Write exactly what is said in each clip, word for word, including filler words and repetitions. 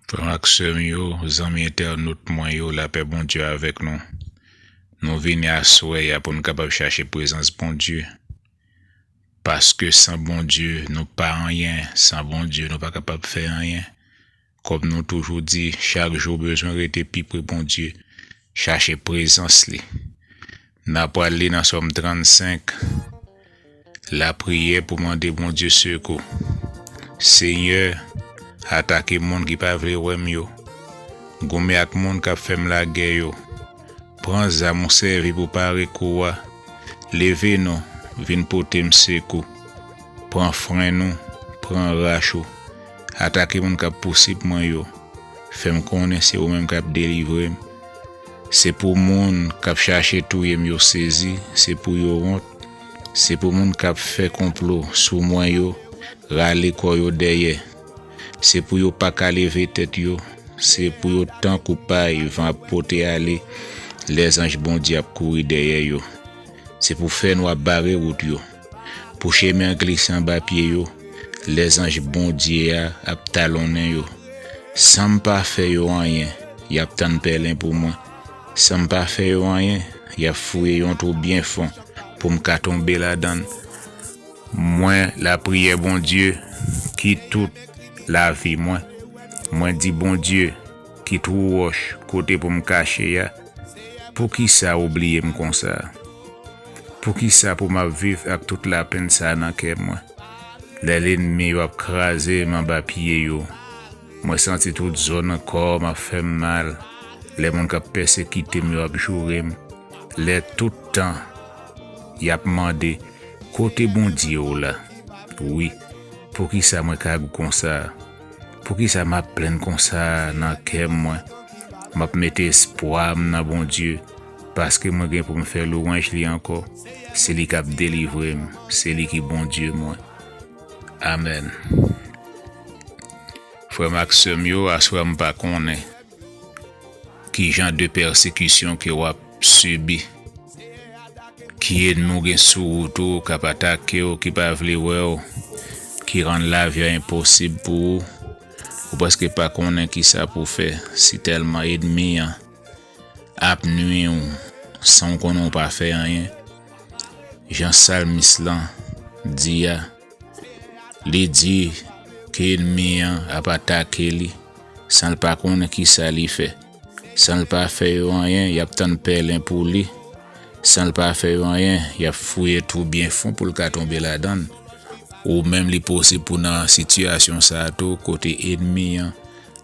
Frè m ak sè m yo, zanmi entènot mwen yo, lapè Bondye avèk nou. Nou vini aswè a pou n kapab chache prezans Bondye. Paske san Bondye, nou pa anyen. San Bondye, nou pa kapab fè anyen. Kòm nou toujou di, chak jou bezwen rete pi pre Bondye, chache prezans li. N a pral li nan Sòm trannsenk, lapriyè pou mande Bondye sekou. Senyè, atake moun ki pa vle wè m yo. Goumen ak moun k ap fè m lagè yo. Pran zam ou sèvi pou pare kou a. Leve non, vin pote m sekou. Pran frenn ou, pran rach ou. Atake moun k ap pousib mwen yo. Fè m konnen se ou menm k ap delivre m. Se pou moun k ap chache touye m yo sezi, se pou yo wont. Se pou moun k ap fè konplo sou mwen yo rale kò yo dèyè. Se pou yo pa ka leve tèt yo. Se pou yo tankou pay van ap pote ale, lèzanj Bondye ap kouri dèyè yo. Se pou fènwa bare wout yo. Pou chemen an glise anba pye yo, lèzanj Bondye a ap talonnen yo. San m pa fè yo anyen, y ap tann pèlen pou mwen. San m pa fè yo anyen, y ap fouye yon twou byen fon pou m ka tonbe ladan l. Mwen, lapriyè Bondye ki tout lavi mwen. Mwen di Bondye ki twou wòch kote pou m kache a, poukisa ou bliye m konsa? Poukisa pou m ap viv ak tout lapenn sa a nan kè mwen? Lè lènmi yo ap kraze m anba pye yo, mwen santi tout zòn kò m ap fè m mal. Lè moun k ap pèsekite m yo ap joure m, lè tout tan y ap mande, kote Bondye w la? Wi, poukisa mwen ka gou konsa? Poukisa m ap plenn konsa nan kè mwen? M ap mete espwa m nan Bondye, paske mwen gen pou m fè lwanj li ankò. Se li k ap delivre m, se li ki Bondye mwen. Amèn. Frè m ak sè m yo, aswè m pa konnen ki jan de pèsekisyon ke w ap sibi, ki ènmi w gen sou wout ou, k ap atake w, ki pa vle wè w, ki rann lavi a enposib pou ou. Ou prèske pa konnen kisa pou w fè, si tèlman ènmi an ap nwi w san w konnen w pa fè anyen. Jan salmis lan di a, li di ke ènmi an ap atake li san l pa konnen kisa li fè. San l pa fè yo anyen, y ap tann pèlen pou li. San l pa fè yo anyen, y ap fouye twou byen fon pou l ka tonbe ladan l. Ou menm, li posib pou nan sitiyasyon sa a tou, kote ènmi an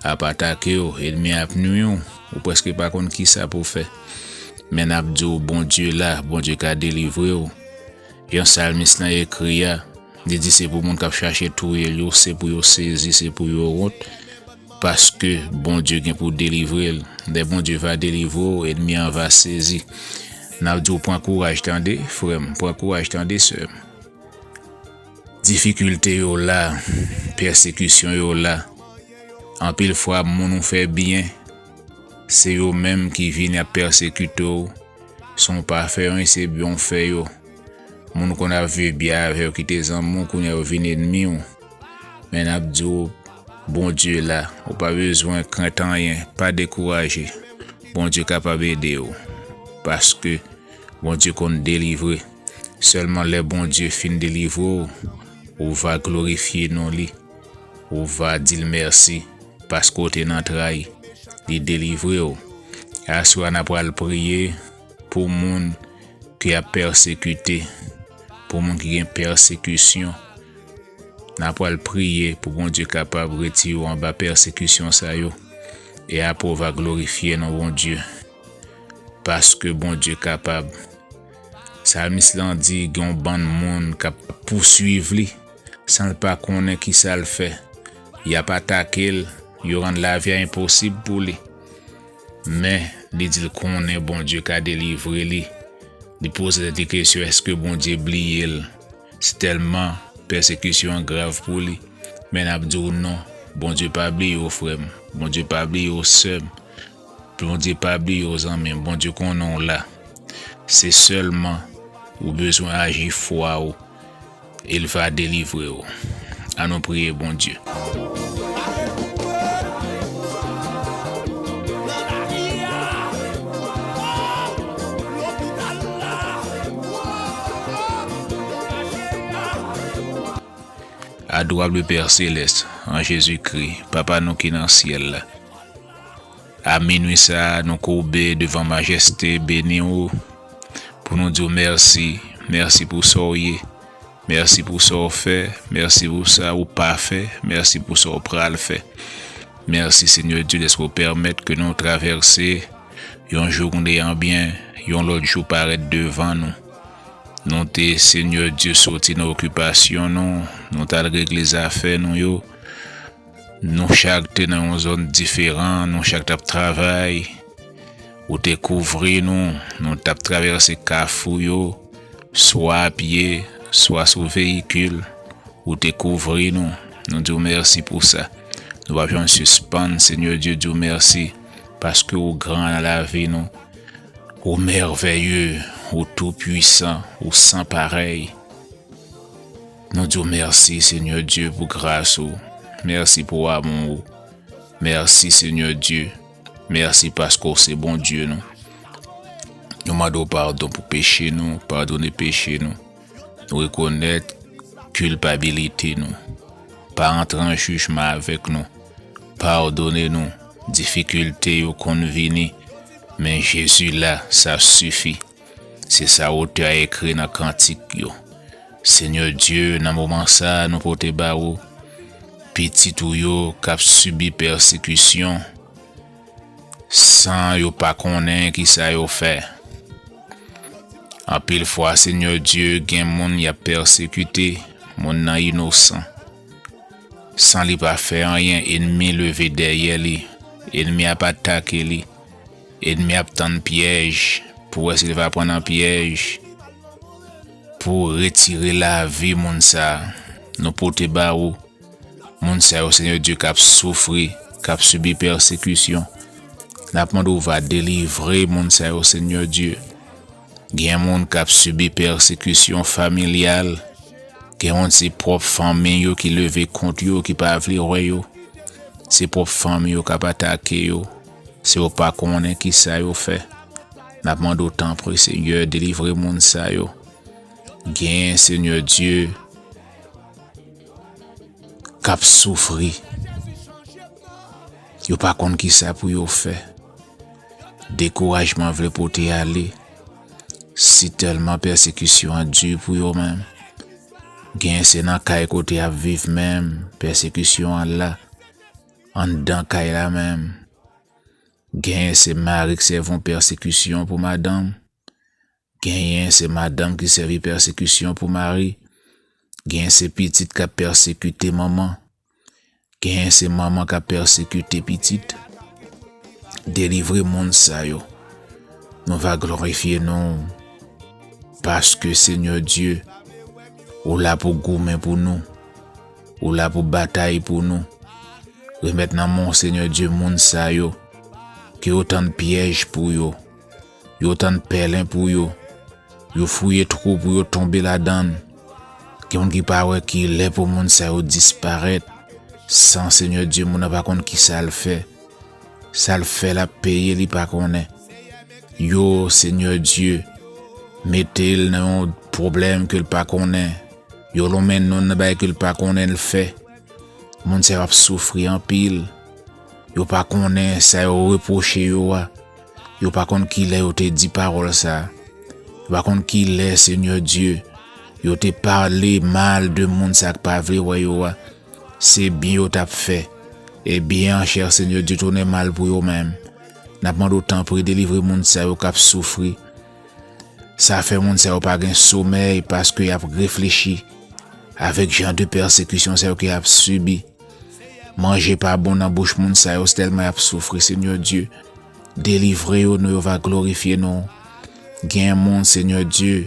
ap atake w, ènmi an ap nwi w, ou prèske pa konn kisa pou w fè. Men n ap di w, Bondye la, Bondye ka delivre w. Jan salmis lan ekri a, li di se pou moun k ap chache touye l yo, se pou yo sezi, se pou yo wont, paske Bondye gen pou delivre l. Lè Bondye va delivre w, ènmi an va sezi. N ap di w, pran kouraj tande, frè m, pran kouraj tande, sè m. Difikilte yo la, pèsekisyon yo la. Anpil fwa, moun ou fè byen, se yo menm ki vini ap pèsekite w. San w pa fè anyen, se byen w fè yo. Moun ou konn ap viv byen avè yo, ki te zanmi w, kounye a yo vin ènmi w. Men n ap di w, Bondye la, ou pa bezwen krent anyen, pa dekouraje. Bondye kapab ede w, paske Bondye konn delivre. Sèlman lè Bondye fin delivre w, ou va glorifye non li, ou va di l mèsi, paske w te nan tray, li delivre w. Aswè a n a pral priye pou moun ki ap pèsekite, pou moun ki gen pèsekisyon. N a pral priye pou Bondye kapab retire w anba pèsekisyon sa yo, e apre w va glorifye non Bondye, paske Bondye kapab. Salmis lan di gen yon bann moun k ap pouswiv li san l pa konnen kisa l fè. Y ap atake l, yo rann lavi a enposib pou li. Men, li di l konnen Bondye ka delivre li. Li poze tèt li kesyon, èske Bondye bliye l? Si tèlman pèsekisyon an grav pou li. Men n ap di w non, Bondye pa bliye w, frè m. Bondye pa bliye w, sè m. Bondye pa bliye w, zanmi m. Bondye konnen w la. Se sèlman ou bezwen aji fwa w, e l va delivre w. Ann nou priye Bondye. Adorable Père Céleste, an Jezikri, Papa nou ki nan syèl la, a minwi sa a, nou koube devan majeste beni w pou nou di w mèsi. Mèsi pou sa w ye. Mèsi pou sa w fè. Mèsi pou sa ou pa fè. Mèsi pou sa w pral fè. Mèsi, Senyè Dye, dèske w pèmèt ke nou travèse yon jounen an byen, yon lòt jou parèt devan nou. Nou te, Senyè Dye, soti nan okipasyon nou, nou t al regle zafè nou yo. Nou chak te nan yon zòn diferan, nou chak t ap travay. Ou te kouvri nou, nou t ap travèse kafou yo, swa a pye, swa sou veyikil. Ou te kouvri nou. Nou di w mèsi pou sa. Nou p ap janm sispann, Senyè Dye, di w mèsi, paske ou gran nan lavi nou. Ou mèvèye, ou toupwisan, ou san parèy. Nou di w mèsi, Senyè Dye, pou gras ou. Mèsi pou amou ou. Mèsi, Senyè Dye. Mèsi paske w se Bondye nou. Nou mande w padon pou peche nou, padone peche nou. Nou rekonèt kilpabilite nou. Pa antre an jijman avèk nou. Padone nou difikilte yo konn vini, men Jezi la, sa sifi. Se sa otè a ekri nan kantik yo. Senyè Dye, nan moman sa a, nou pote ba ou pitit ou yo k ap sibi pèsekisyon san yo pa konnen ki sa yo fè. Anpil fwa, Senyè Dye, gen moun y ap pèsekite, moun nan inosan. San li pa fè anyen, ènmi leve dèyè li. Ènmi ap atake li. Ènmi ap tann pyèj pou wè si li va pran nan pyèj pou retire lavi moun sa a. Nou pote ba ou moun sa yo, Senyè Dye, k ap soufri, k ap sibi pèsekisyon. N ap mande w va delivre moun sa yo, Senyè Dye. Gen moun k ap sibi pèsekisyon familyal. Gen moun se pwòp fanmi yo ki leve kont yo, ki pa vle wè yo. Se pwòp fanmi yo k ap atake yo. Se yo pa konnen ki sa yo fè. N ap mande w, tanpri, Senyè, delivre moun sa yo. Gen, Senyè Dye, k ap soufri. Yo pa konn ki sa pou yo fè. Dekourajman vle pote ale. Si tèlman pèsekisyon an di pou yo menm. Gen se nan kay kote y ap viv menm, pèsekisyon an la. Anndan kay la menm. Gen se mari k sèvi yon pèsekisyon pou madanm. Genyen se madanm ki sèvi pèsekisyon pou mari. Genyen se pitit k ap pèsekite manman. Genyen se manman k ap pèsekite pitit. Delivre moun sa yo. Nou va glorifye non w. Paske, Senyè Dye, ou la pou goumen pou nou. Ou la pou batay pou nou. Remèt nan men w, Senyè Dye, moun sa yo. Ke yo tann pyèj pou yo. Yo tann pèlen pou yo. Yo fouye twou pou yo tonbe ladan l. Gen moun ki pa wè ki lè pou moun sa yo disparèt. San Senyè Dye, moun nan pa konn ki sa l fè. Sa l fè, l ap peye, li pa konnen. Yo, Senyè Dye, mete l nan yon pwoblèm ke l pa konnen. Yo lonmen non nan bagay ke l pa konnen l fè. Moun sa yo ap soufri anpil. Yo pa konnen sa yo repwoche yo a. Yo pa konn ki lè yo te di pawòl sa a. Yo pa konn ki lè, Senyè Dye, yo te pale mal de moun sa k pa vle wè yo a. Se byen yo t ap fè. E byen an chè, Senyè Dye, tounen mal pou yo menm. N ap mande w, tanpri, delivre moun sa yo k ap soufri. Sa fè moun sa yo pa gen somèy paske y ap reflechi avèk jan de pèsekisyon sa yo ke y ap sibi. Manje pa bon nan bouch moun sa yo, se tèlman y ap soufri, Senyè Dye. Delivre yo, non yo va glorifye non w. Gen moun, Senyè Dye,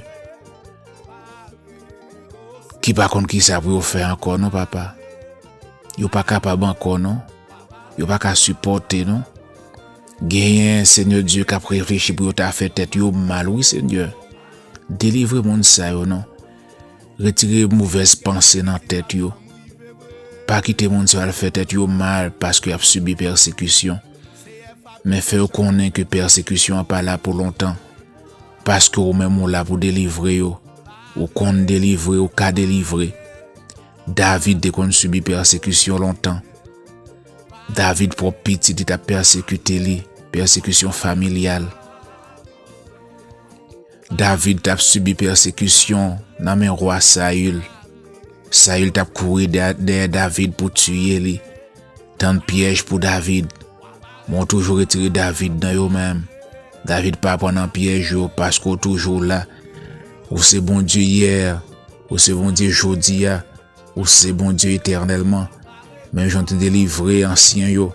ki pa konn ki sa pou yo fè ankò, non, papa. Yo pa kapab ankò, non. Yo pa ka sipòte, non. Genyen, Senyè Dye, k ap reflechi pou yo ta fè tèt yo mal, wi, Senyè. Delivre moun sa yo, non. Retire movèz panse nan tèt yo. Pa kite moun sa yo al fè tèt yo mal paske y ap sibi pèsekisyon. Men fè yo konnen ke pèsekisyon an pa la pou lontan. Paske ou menm ou la pou delivre yo. Ou konn delivre, ou ka delivre. David te konn sibi pèsekisyon lontan. David pwòp pitit li t ap pèsekite li, pèsekisyon familyal. David t ap sibi pèsekisyon nan men wa Sayil. Sayil t ap kouri dè-, dèyè David pou tiye li, tann pyèj pou David. Men w toujou retire David nan yo menm. David pa pran nan pyèj yo paske w toujou la. Ou se Bondye yè, ou se Bondye jodi a, ou se Bondye etènèlman. Menm jan w te delivre ansyen yo,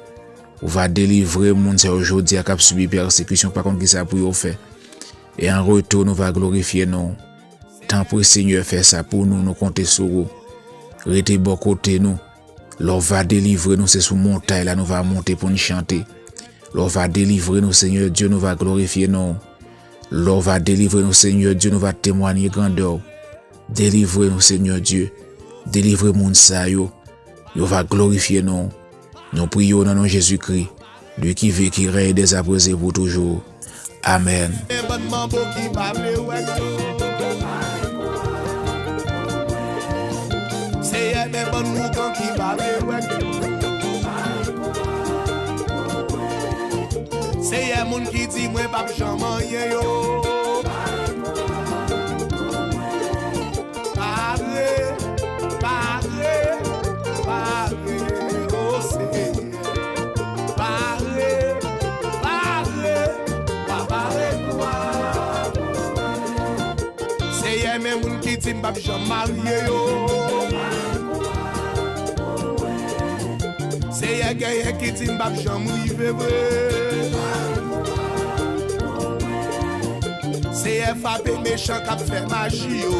ou va delivre moun sa yo jodi a k ap sibi pèsekisyon, pa konn kisa pou yo fè. E an retou, nou va glorifye non w. Tanpri, Senyè, fè sa pou nou, nou konte sou ou. Rete bò kote nou. Lè w va delivre nou, se sou montay la nou va monte pou n chante. Lè w va delivre nou, Senyè Dye, nou va glorifye non w. Lè w va delivre nou, Senyè Dye, nou va temwanye grandè w. Delivre nou, Senyè Dye. Delivre moun sa yo. Yo va glorifye non w. Nou priye w nan non Jezikri, li ki viv, ki règne dèzaprezan pou toujou. Amèn. Men bann manbo ki pa vle wè. Seyè, men bann ougan ki pa vle wè. Seyè, moun ki di mwen p ap janm anyen yo. Pa vle, pa vle, pa vle, o Seyè. Pa vle, pa vle, pa vle pou a. Seyè, men moun ki di m p ap janm marye yo. Seyè, genyen ki di m p ap janm rive vre. Seyè, frape mechan k ap fè maji yo.